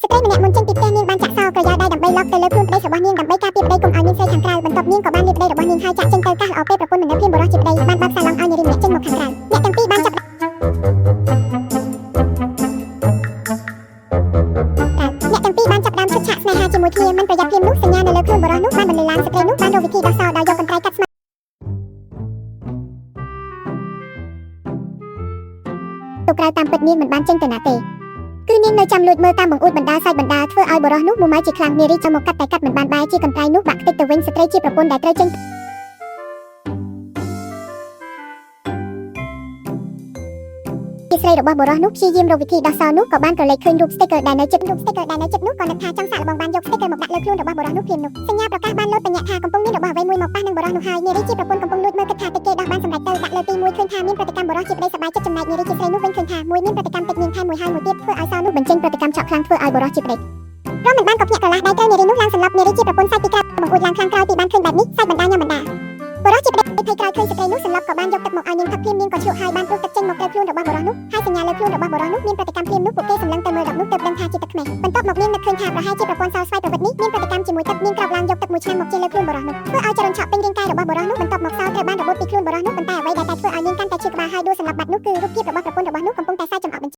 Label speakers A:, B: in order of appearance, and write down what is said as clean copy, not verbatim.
A: ស្ត្រីម្នាក់មុនចេញពីផ្ទះនាងបានចាក់សោក្រយ៉ាដៃដើម្បីឡប់ទៅលើខ្លួនប្តីរបស់នាងដើម្បីការពារប្តីកុំឲ្យមានស្រីខាងក្រៅបន្ទាប់នាងក៏បានលាប្តីរបស់នាងហើយចាក់ចេញទៅកាសល្អពេលប្រពន្ធមិននៅភ្លាមបុរសជាប្តីបានបើកសាឡុងឲ្យនារីម្នាក់ចេញមកខាងក្រៅអ្នកទាំងពីរបានចាប់អ្នកទាំងពីរបានចាប់ផ្ដើមឈុតឆាកស្នេហាជាមួយគ្នាមិនប្រយ័ត្នភ្លាមនោះសញ្ញានៅលើខ្លួនបុរសនោះបានបន្លឺឡើងស្ត្រីនោះបានរកវិធីដោះសោដោយយកកន្ត្រៃកាត់ស្មាទៅក្រៅតាមពិតនាងមិនបានចេញទៅណាទេគឺនាងនៅចាំលួចមើលតាមបង្អួចបណ្ដាសាច់បណ្ដាធ្វើឲ្យបុរសនោះមួម៉ៅជាខ្លាំងនារីចូលមកកាត់តែកាត់មិនបានបែរជាកន្ត្រៃនោះបាក់ខ្ទេចទៅវិញស្ត្រីជាប្រពន្ធដែលត្រូវចេញ ជាស្រីរបស់បុរសនោះព្យាយាមរកវិធីដោះសោនោះក៏បានក្រឡេកឃើញរូប sticker ដែលនៅជិតរូប sticker ដែលនៅជិតនោះក៏នឹកថាចង់សាកល្បងបានយក sticker មកដាក់លើខ្លួនរបស់បុរសនោះភ្លាមនោះសញ្ញាប្រកាសបានលោតបញ្ញត្តិថាកំពុងមានរបស់អ្វីមួយមកប៉ះនឹងបុរសនោះហើយនារីជាប្រពន្ធកំពុងលួចមើលគិតថាតិចគេដោះបានសម្រេចទៅដាក់លើទីមួយឃើញថាមានប្រតិកម្មបុរសជាប្តីសប្បាយចិត្តចំណែកនារីជាស្រីនោះវិញឃើញថាមួយមានប្រតិកម្មតិចនាងថែមមួយហើយមួយទៀតធ្វើឲ្យសោនោះបញ្ចេញប្រតិកម្មឆក់ខ្លាំងធ្វើឲ្យបុរសជាប្តីរំមិនបានក៏ភ្ញាក់ក្រឡាស់ដៃត្រូវនារីនោះឡើងសន្លប់នារីជាប្រពន្ធសាច់ពីក្រៅបង្អួចឡើងខ្លាំងក្រោយពីបានឃើញបែបនេះសាច់បណ្ដាញ៉ាំបណ្ដាបុរសជាប្តីភ័យក្រោយឃើញស្ត្រីនោះសន្លប់ក៏បានយកទឹកមកឲ្យនាងផឹកភ្លាមនាងក៏ជ្រក់ហើយបានព្រុសទឹកចេញមកត្រូវខ្លួនរបស់បុរសនោះហើយសញ្ញាលើខ្លួនរបស់បុរសនោះមានប្រតិកម្មភ្លាមនោះពួកគេសម្លឹងទៅមើលដបនោះទើបដឹងថាជាទឹកខ្មេះបន្ទាប់មកនាងនឹកឃើញថាប្រហែលជាប្រព័ន្ធសោស្វ័យប្រវត្តិនេះមានប្រតិកម្មជាមួយទឹកនាងក្រោកឡើងយកទឹកមួយឆ្នាំមកជាលើខ្លួនបុរសនោះធ្វើឲ្យចរន្តឆក់ពេញរាងកាយរបស់បុរសនោះបន្ទាប់មកសោត្រូវបានរបូតពីខ្លួនបុរសនោះប៉ុន្តែអ្វីដែលតែធ្វើឲ្យនាងកាន់តែឈឺក្បាលហើយដួលសន្លប់បាត់នោះគឺរូបភាពរបស់